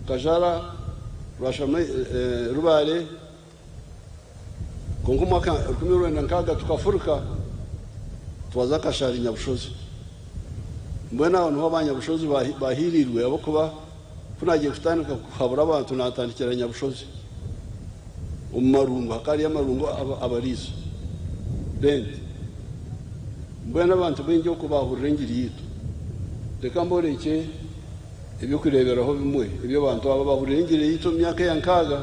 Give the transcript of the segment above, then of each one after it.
Kajara, Rwashama, Rubare, kwonka omwaka 1960 tukafuruka twaza Kashari Nyabushozi. Mbwenu aho niho abanyabushozi bahiiriirwe ahabw'okuba ku naagiye kutandika kuhabura abantu naatandikira Nyabushozi omu marungu, hakaba hariyo amarungu abariisa b'ente. Mbwenu abantu baingi okwo baahurira engiri yaitu. Reka mborekye eby'okureeberaho bimwe eby'abantu aba abaahuriire engiri yaitu omu myaka eya nkaaga.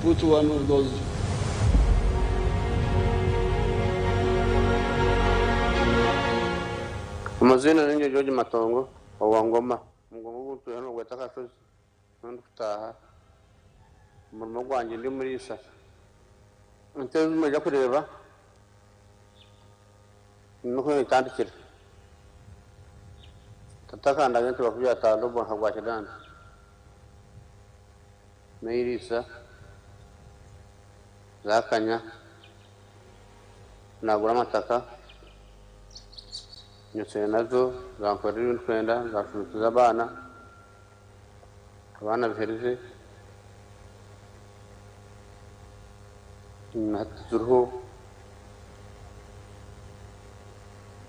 Put one of those. Amaziina ninye George Matongo owa Ngoma. Omugongo ogu ntwireho nibagweta Akashozi niho ndikutaaha. Omurimo gwangye ndi omuriisa. Ente ezi mwaija kureeba niho etandikire. Tata akandaga ente bakubyata Lobo nka gwa Kiganda. N'eiriisa zaakanya, naagura amataka, nyotsire nazo zankorera ebi ndikwenda, zanshomeseza abaana, abaana biherize, hati ziriho.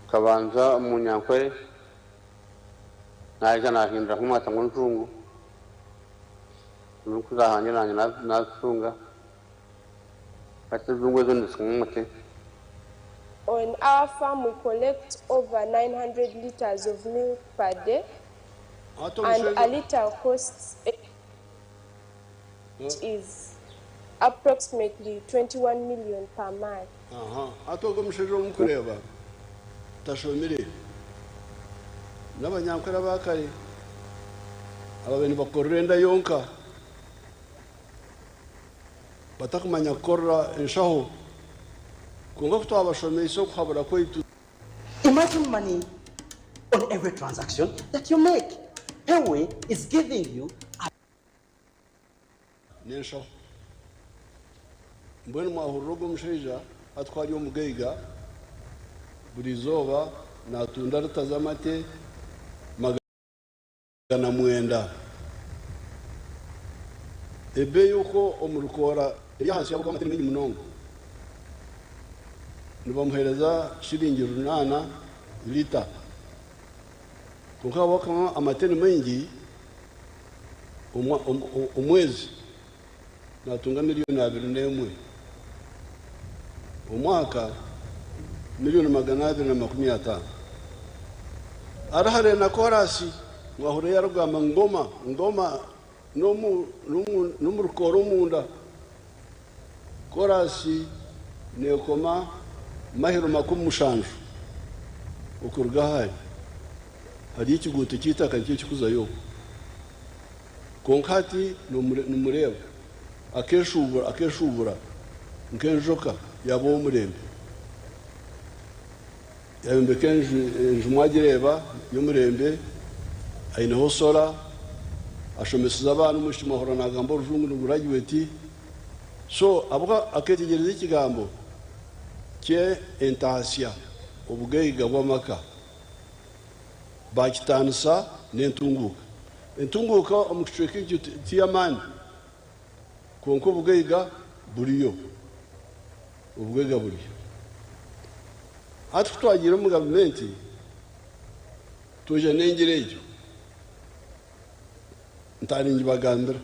Nkabanza omu Nyankore, naija naahindura nk'omwata gw'enjungu. On our farm we collect over 900 litres of milk per day Hati and a omushaija litre costs is approximately 21 million per month. Aha, hati ogwo omushaija ou murikureeba tashomire. N'abanyankore aba kare ababaire nibakorera enda yonka batakumanya kukorera enshaho. Kwonka ku twabashomeise okuhabura kwaitu. Imagine money on every transaction that you make. Payway is giving you a. N'enshaho. Mbwenu mwahurira ogwo mushaija hati ku ari omugaiga, buri izooba naatunda lita z'amate 900. Ebeeyi okwo omu rukoora eri ahansi y'ahabw'okuba amate ni maingi munonga. Nibamuheereza shiringi runaana lita. Kwonka ahabw'okuba amate ni maingi, omwezi naatunga miriyoni 21, omwaka miriyoni 250. Ari hare na koraasi, mwahurira ei arikugamba ngu Ngoma, Ngoma n'omu rukoora omunda. Koraasi neekoma mahiro 70 okuruga ahu ari. Hariyo ekiguuto ky'eitaka nikyo kirikuzayo okwo. Kwonka hati nimureeba, akeeshuubura, akeeshuubura nk'enjoka yaaba ow'omurembe. Yaayombeka enju, enju mwagireeba, y'omurembe, aineho sola, ashomesize abaana, omwishiki mwahurira naagamba orujungu ni gurajuweti. So, ahabw'okuba akeetegyereza ekigambo kye entaasya, obugaiga bw'amaka. Baakitaanisa n'entunguuka. Entunguuka omu kicweka ekyo ti y'amaani, kwonka obugaiga buriyo. Obugaiga buriyo. Hati ku twagiire omu gavumenti, twaija n'engira egyo, ntaaha ningibagambira.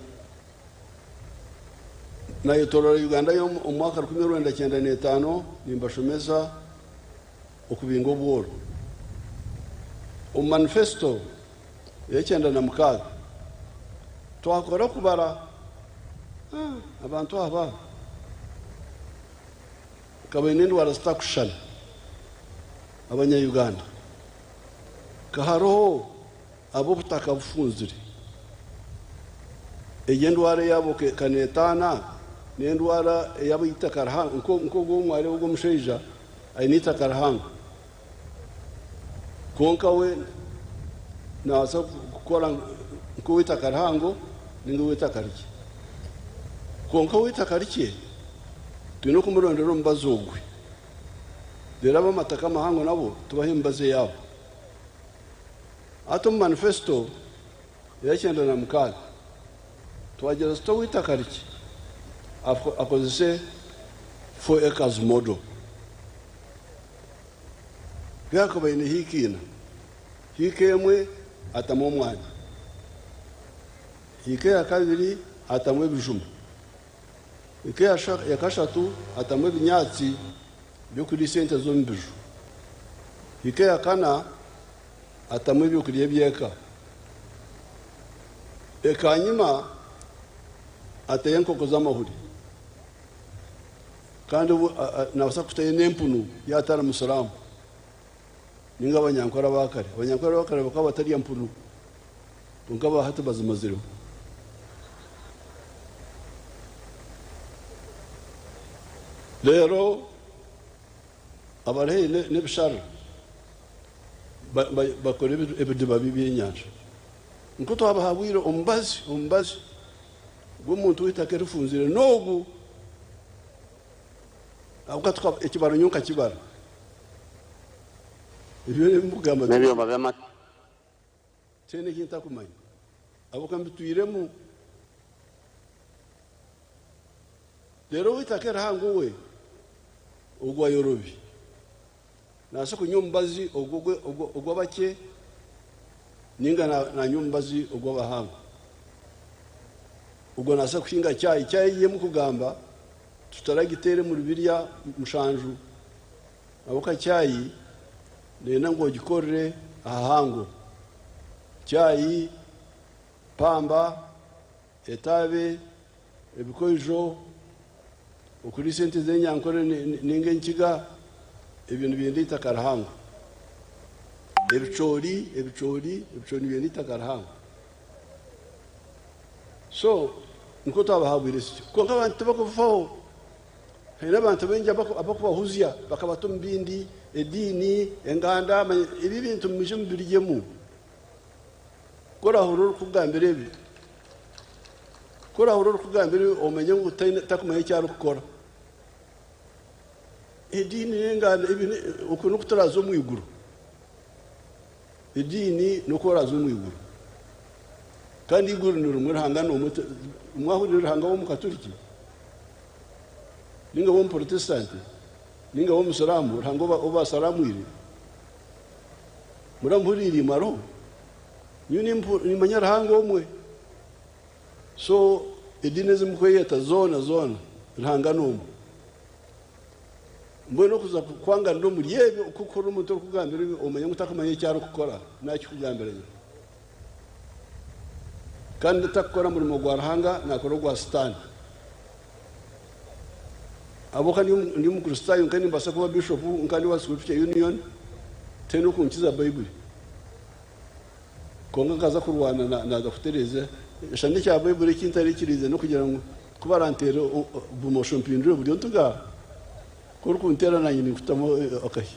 Naayetooroora Uganda yoona omu mwaka 1995 nimbashomesa okubinga obworo. Omu manifesito ey'ekyenda na mukaaga, twakora okubara abantu aba ka baine endwara zitakushushana, Abanya-Uganda, ka hariho ab'obutaka bufunzire. Egyo endwara eyaabo ka neetaana n'endwara ey'abeitaka rihango, nk'ogwo ou mwareeba ogwo omushaija aine eitaka rihango. Kwonka we naabaasa kukora nk'ow'eitaka rihango nainga ow'eitaka rikye. Kwonka ow'eitaka rikye twine okumurondera omubazi ogwe. Reero ab'amataka amahango nabo tubahe emibazi eyaabo. Hati omu manifesto eya 96 twagira tuti ow'eitaka rikye akozese 4 acres model. Ku yaakuba aine hiika 4, hiika emwe atamu omwani, hiika eya kabiri atamu ebijuma, hiika eya kashatu atamu ebinyaatsi by'okuriisa ente z'omu biju, hiika eya kana atamu ebyokurya eby'eka, ekanyima ateyo enkoko z'amahuri, kandi nabaasa kutayo n'empunu yaaba atari musiraamu ninga Abanyankore abakare. Abanyankore abakare bakaba batarya mpunu, kwonka aba hati bazimazireho. Reero abari haihi n'ebisharara bakora ebidiba by'ebyenyanja. Nikwo twabahabwire omubazi omubazi gw'omuntu w'eitaka erifunzire n'ogu ahabw'okuba ekibaro nyowe nkakibara. Ebyo ebimukugamba N'ebyoma by'amata. Tihaine eki ntakumanya ahabw'okuba mbitwiremu. Reero ow'eitaka erihango we ogwo ayorobi nabaasa kunywa omubazi ogw'abakye ninga nanywa omubazi ogw'abahango. Ogwo nabaasa kuhinga chai. Chai ei mukugamba tutaragiteera omuri birya 7 ahabw'okuba chai neyenda ngu ogikorere ahahango. Chai, pamba, etaabe, ebikoijo, okuriisa ente z'enyankore ninga enkiga, ebyo nibyenda eitaka rihango. Ebicoori, ebicoori, ebicoori nibyenda eitaka rihango. So nikwo twabahabwire tutyo. Kwonka abantu tibakubifaho. Haine abantu baingi abakubahuzya bakabata omu bindi, ediini, enganda, ebi ebintu mwije mubirugyemu. Ku orahurira orikukugambira ebi, ku orahurira orikukugambira ebi omanye ngu takumanya eki arikukora. Ediini n'enganda ebi oku n'oku turaaze omu iguru. Ediini n'oku oraaze omu iguru. Kandi eiguru ni rimwe, Ruhanga n'omwe. Mwahurire Ruhanga w'omukaturiki ninga w'omuprotesitanti ninga w'omusiraamu, Ruhanga ou basaramwire muramuhuriire imwe hariho? Nyowe nimanya Ruhanga omwe. So ediini ezi mukweyeta zoona zoona Ruhanga n'omwe. Mbwenu okuza kwanganira omuri ebyo okukora omuntu orikugambira ebi omanye ngu takumanya eki arikukora nakikugambira nyine. Kandi takukora murimo gwa Ruhanga nakora ogwa Sitaane. Ahabw'okuba ndi omukristaayo nka nimbaasa kuba bishopu nka ndi owa Scripture Union tihaine okunkiza Baibuli. Kwonka nkaza kurwana naaza kutereeza eshana ekya Baibuli eki ntariikiriize n'okugira ngu ku baranteera bumosho mpindure buryo ntuga ku orikunteera naanye ninkutamu akahi.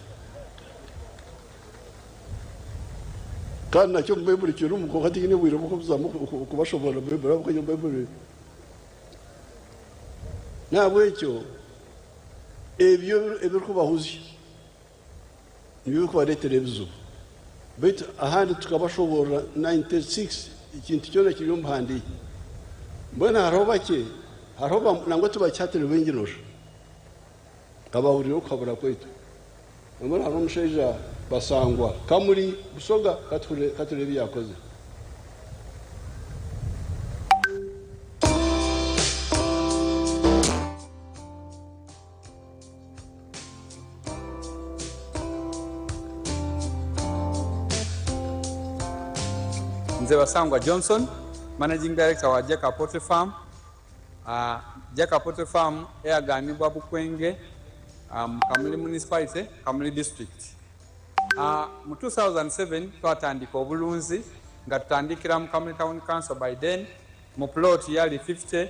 Kandi nakyo omu Baibuli kirimu kwonka tinyine bwire bw'okuzamu kubashoboorora Baibuli ahabw'okuba nyowe Baibuli N'ahabw'ekyo ebyo ebirikubahuzya nibyo birikubareetera ebizibu. Beitu ahandi tukabashoboorora 96 ekintu kyona kiri omu buhandiikye. Mbwenu hariho bakye, hariho nangwa tibakihatire baingi nosha abahuriire okuhabura kwaitu. Nambwenu hariho omushaija Basangwa Kamuri Busoga katureebe ebi yaakozire. Nze Basangwa Johnson, Managing Director wa Jeka Poultry Farm. Jeka Poultry Farm eyaganibwa Bukwenge mu Kamuli Municipality, Kamuli District. Mu 2007 twatandika obulunzi nga tutandikira mu Kamuli Town Council by then mu plot yali 50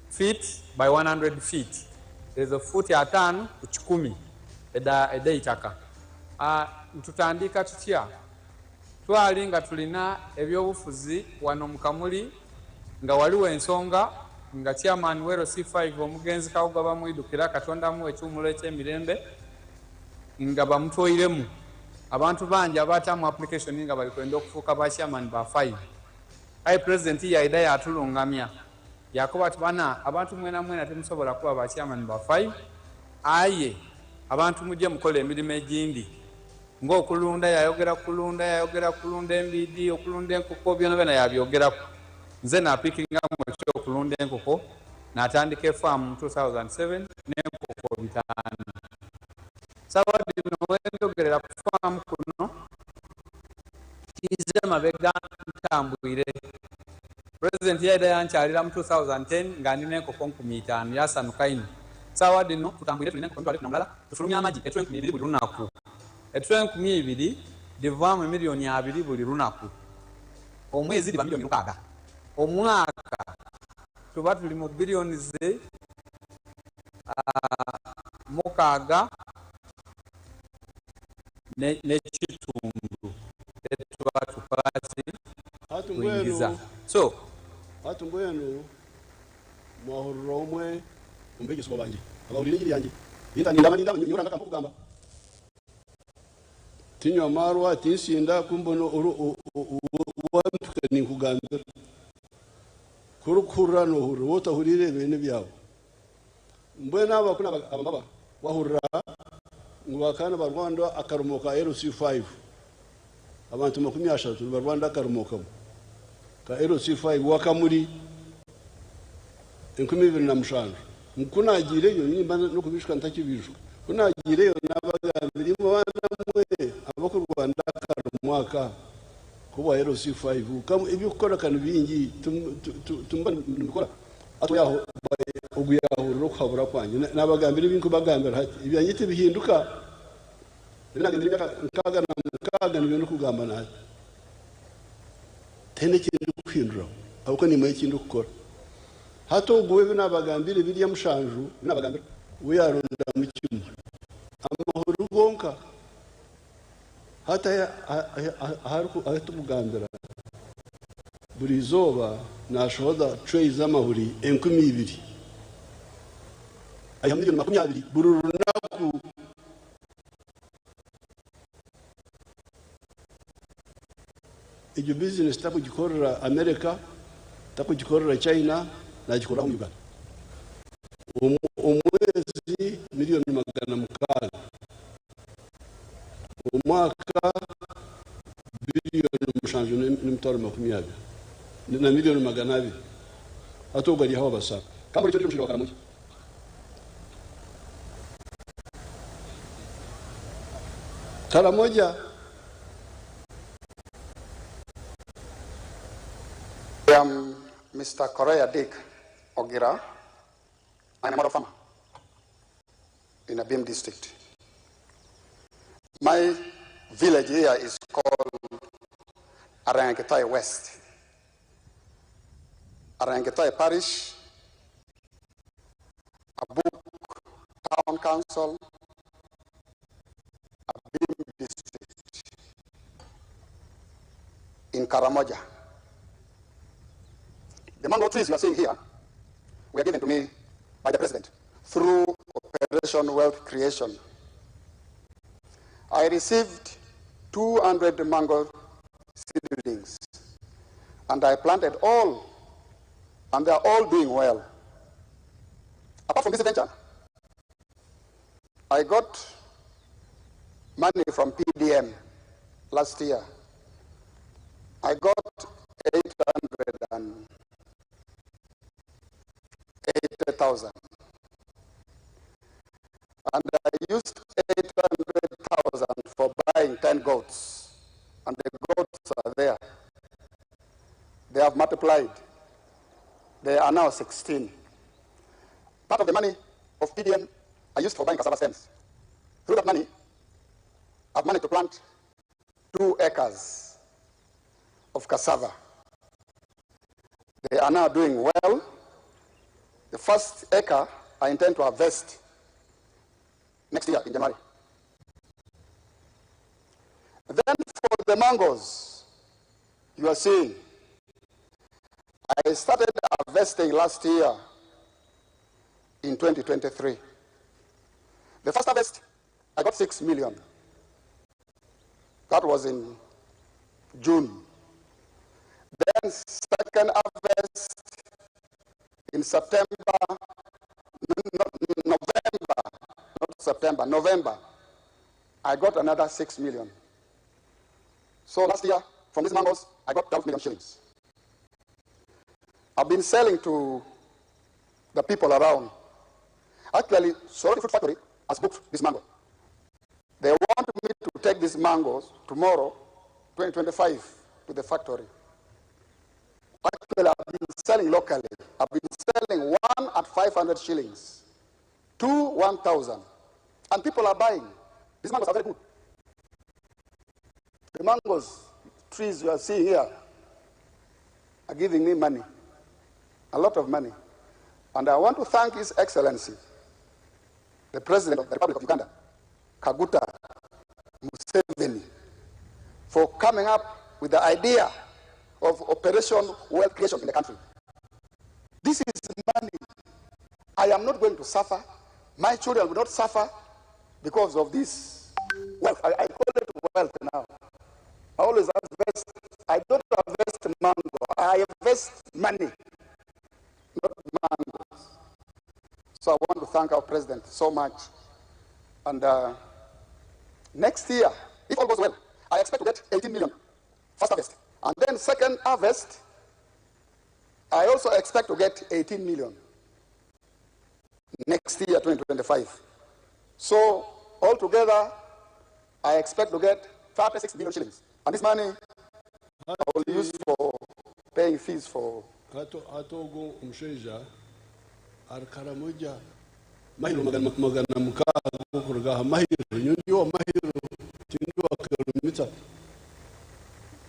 feet by 100 feet, ezo fuuti ataano ku kikumi edh'eitaka. Tutandika tutya? Twali nga tulina ebyobufuzi wano mu Kamuli nga waliwo ensonga nga Chairman we LC5 omugenzi Kabuga bamwidukira, Katonda amuwe ekiwumulo eky'emirembe, nga bamutwoiremu. Abantu bangi abaataamu application nga bali kwenda okufuuka ba chairman ba five. Aye Pulezidenti yaidha yaatulungamya yaakoba ati, Bana, abantu mwenamwena timusobola kuba ba chairman ba five, aye abantu muje mukole emirimo egindi ng'okulunda, yaayogera ku kulunda, yaayogera ku kulunda embiidhi, okulunda enkoko, byonabyona yaabyogeraku. Nze naapikingamu eky'okulunda enkoko, naatandika efaamu mu 2007 n'enkoko bitaanu. Saawa dhino wendhogerera ku faamu kuno, tiize mabega ntambwire. Pulezidenti yaidha yankyalira mu 2010 nga ndi n'enkoko nkumiitaanu yaasanuka inho. Saawa dhino tutambwire tuli n'enkoko 110,000, tufulumya amagi etule 2000 buli lunaku. Etule 2000 dhivaamu emilioni abiri buli lunaku. Omwezi dhiba milioni lukaaga. Omwaka tuba tuli mu billions mukaaga n'ekitundu dhetuba tukola ki? Hati Twingiza. mbwenu, So. hati mbwenu mwahurira omwe omu beegyesibwa bangye abahuriire engiri yangye, nindaba nindaba nyowe Ruhanga akampa okugamba. Tinywa maarwa, tinsinda, ku mbona wampika ninkugambira. Ku orikuhurira noohurira, waaba otahuriire ebyo n'ebyawe. Mbwenu aba ku naba wahurira ngu bakaba nibarwanda akarimo ka LC5, abantu 30 nibarwanda akarimo kamwe ka LC5 Wakamuri 2007. Ngu ku naagiireyo nimba n'okubaijuka ntakibiijuka, ku naagiireyo naabagambira imwe baana mwe abakurwanda akarimo aka k'obwa LC5, eby'okukora ka ni bingi timuba nimubikora. Hati ogu yaahurira okuhabura kwangye, naabagambira ebi ndikubagambira hati. Ebyangye tibihinduka. Ebi naagambire emyaka nkaaga na mukaaga nibyo ndikugamba na hati. Tihaine eki ndikuhinduraho ahabw'okuba nimmanya eki ndikukora. Hati ogu ebi naabagambire biri mushanju ebi naabagambira, we yaarondamu kimwe. Amahuri gonka. Hati ahu turikugambira, buri izooba naashohoza tureyi z'amahuri 2000, aiha milioni 20 buri runaku. Egyo bizinesi tarikugikorera America, tarikugikorera China, naagikorera omu Uganda. Omwezi milioni 600. Omwaka biliyoni mushanju n'emitwaro 20 na milioni 200. Hati ogwo ari aho abasaba. Ka buri kiro ndi omushaija wa Karamoja. Karamoja. I am Mister Korea Dick Ogira. I am a model farmer in Abim district. My village here is called Arangitai West. Arangitai Parish, Abuk Town Council, Abim District, in Karamoja. The mango trees you are seeing here were given to me by the president through Operation Wealth Creation. I received 200 mango seedlings and I planted all, and they are all doing well. Apart from this venture, I got money from PDM last year. I got 880,000. And I used 800,000 for buying 10 goats. And the goats are there. They have multiplied. They are now 16. Part of the money of PDM I used for buying cassava stems. Through that money, I've managed to plant 2 acres of cassava. They are now doing well. The first acre I intend to harvest next year in January. Then for the mangoes you are seeing, I started harvesting last year in 2023. The first harvest, I got 6 million. That was in June. Then second harvest in September, November, not September, November, I got another 6 million. So last year, from these mangoes, I got 12 million shillings. I've been selling to the people around. Actually, Soroti Fruit Factory has booked this mango. They want me to take these mangoes tomorrow, 2025, to the factory. Actually, I've been selling locally. I've been selling one at 500 shillings, two 1,000. And people are buying. These mangoes are very good. The mangoes trees you are seeing here are giving me money, a lot of money. And I want to thank His Excellency, the President of the Republic of Uganda, Kaguta Museveni, for coming up with the idea of Operation Wealth Creation in the country. This is money. I am not going to suffer. My children will not suffer because of this wealth. I call it wealth now. I always harvest. I don't harvest mango. I harvest money, not mangoes. So I want to thank our president so much. And next year, if all goes well, I expect to get 18 million first harvest. And then second harvest, I also expect to get 18 million next year, 2025. So altogether, I expect to get 36 million shillings. And this money I will use for paying fees for. Hati hati ogwo omushaija ari Karamoja, mahiro 600 okuruga aha mahiro. Nyowe ndi owa mahiro, tindi owa kilomita.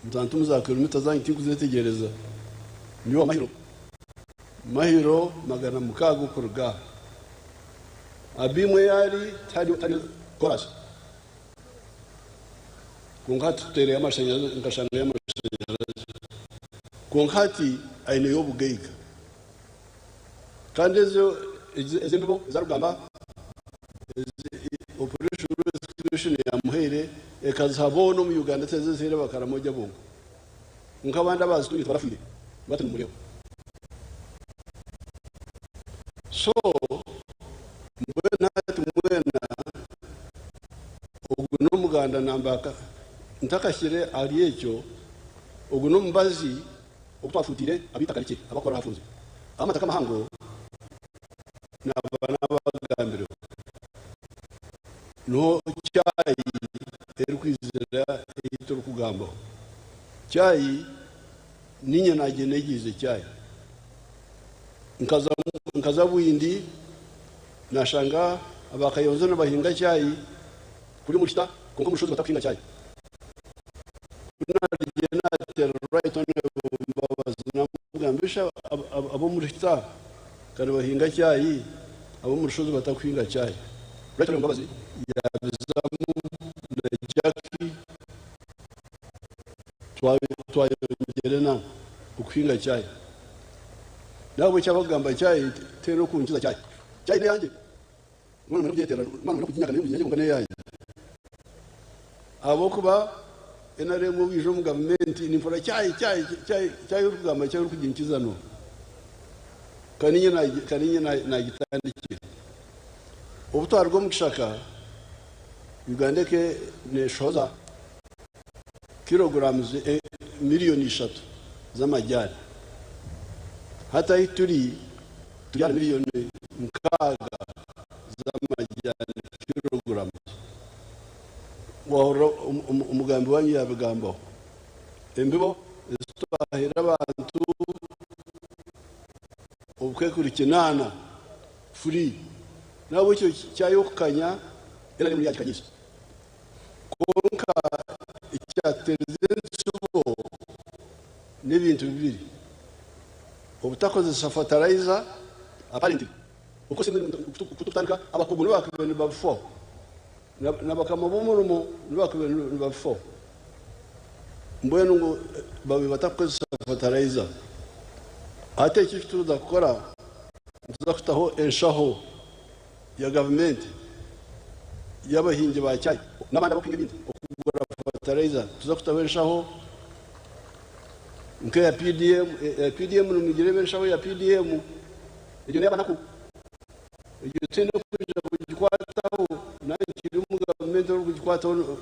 Mutantumu za kilomita zanyu tinkuzetegereza. Ndi owa mahiro, mahiro 600 okuruga aha abimwe yari tari tari korasi, kwonka hati tuteereyo amashanyarazi, nkashangayo amashanyarazi, kwonka hati aineyo obugaiga. Kandi ezo embibo ezarugamba Operation Wealth Creation yamuhaire, ekaziha boona omu Uganda, tezizihaire Abakaramoja bonka. Nk'abandi abazitungi tibarafiire bati nimureeba. So mbwenu hati mwena ogu n'omuganda nambaka ntakashyire ahari ekyo. Ogu n'omubazi ogu twafutiire ab'eitaka rikye abakora hafunze amataka mahango naba nabagambireho niho kyayi erikwizira ei turikugambaho. Kyayi ninye nagiye negiize kyayi, nkaza Bwindi, nashanga abakayonzo nibahinga kyayi kuri mukita, konka omushozi batakuhinga kyayi. Nagiye natera Right Honorable Mbabazi, namugambisha ab'omu Ruhita kare bahinga kyayi, ab'omu Rushozi batakuhinga kyayi. Right Honorable Mbabazi yabizamu na Jackie, twayongyera enama okuhinga kyayi. Nawe kyabagamba kyayi tera okunkiza kyayi, kyayi neyange, mwana kugyetera mwana kuginyaga nayo konka neyange, ahabwokuba NRM obwije omu gavumenti ninfora kyayi, kyayi, kyayi, kyayi. Orikugamba kyayi orikuginkiza no kaninye nagitandikire obutwari bw'omu kishaka. Uganda ke neshoza kilograms 3 miliyoni z'amajyani, hati ahi turi turi 6 miliyoni z'amajyani kilograms. Wahurira omugambi wanyu yabigambaho, embibo ezitwahira abantu obukwekuri 8 free. Nabwo ekyo kyayokukanya era yakikanyisa, konka ekyaterize ensibo n'ebintu bibiri: obutakozesa fertilizer apparently kututandika abakugu nibakuba nibabifaho, nabakama b'omurimo nibakuba nibabifaho. Mbwenu ngu babe batakukozesa fertilizer, ate eki tuza kukora, tuza kutaho enshaho ya gavumenti y'abahingi ba cyayi n'abandi abakuhinga ebindi okugura. fertilizer. Nituza kutaho enshaho nk'eya PDM, eya PDM nimugireeba enshaho ya PDM egyo n'ey'abanaku. Egyo tihaine orikwija kugikwataho naanye nkiri omu gavumenti orikugikwataho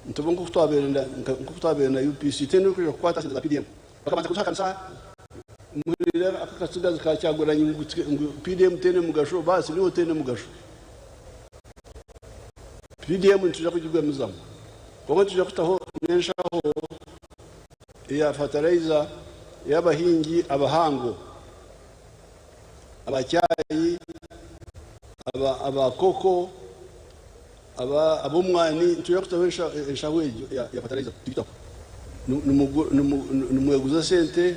nituba nk'oku twabaire nk'oku twabaire na UPC tihaine orikwija kukwata sente za PDM. Bakabanza kutuhakanisa muhurire aka akatsigazi ka Kyagulanyi ngu PDM teine mugasho baasi niiwe oteine mugasho. PDM nitwija kugigamizamu kwonka nitwija kutaho n'enshaho eya fertilizer ey'abahingi abahango aba chai, aba koko, ab'omwani nitwija kutaho enshaho egyo eya fertilizer tugiteho. Nimweguza sente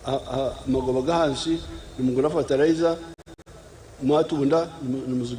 aha magoba g'ahansi nimugura fertilizer mwatunda nimuzigaruza.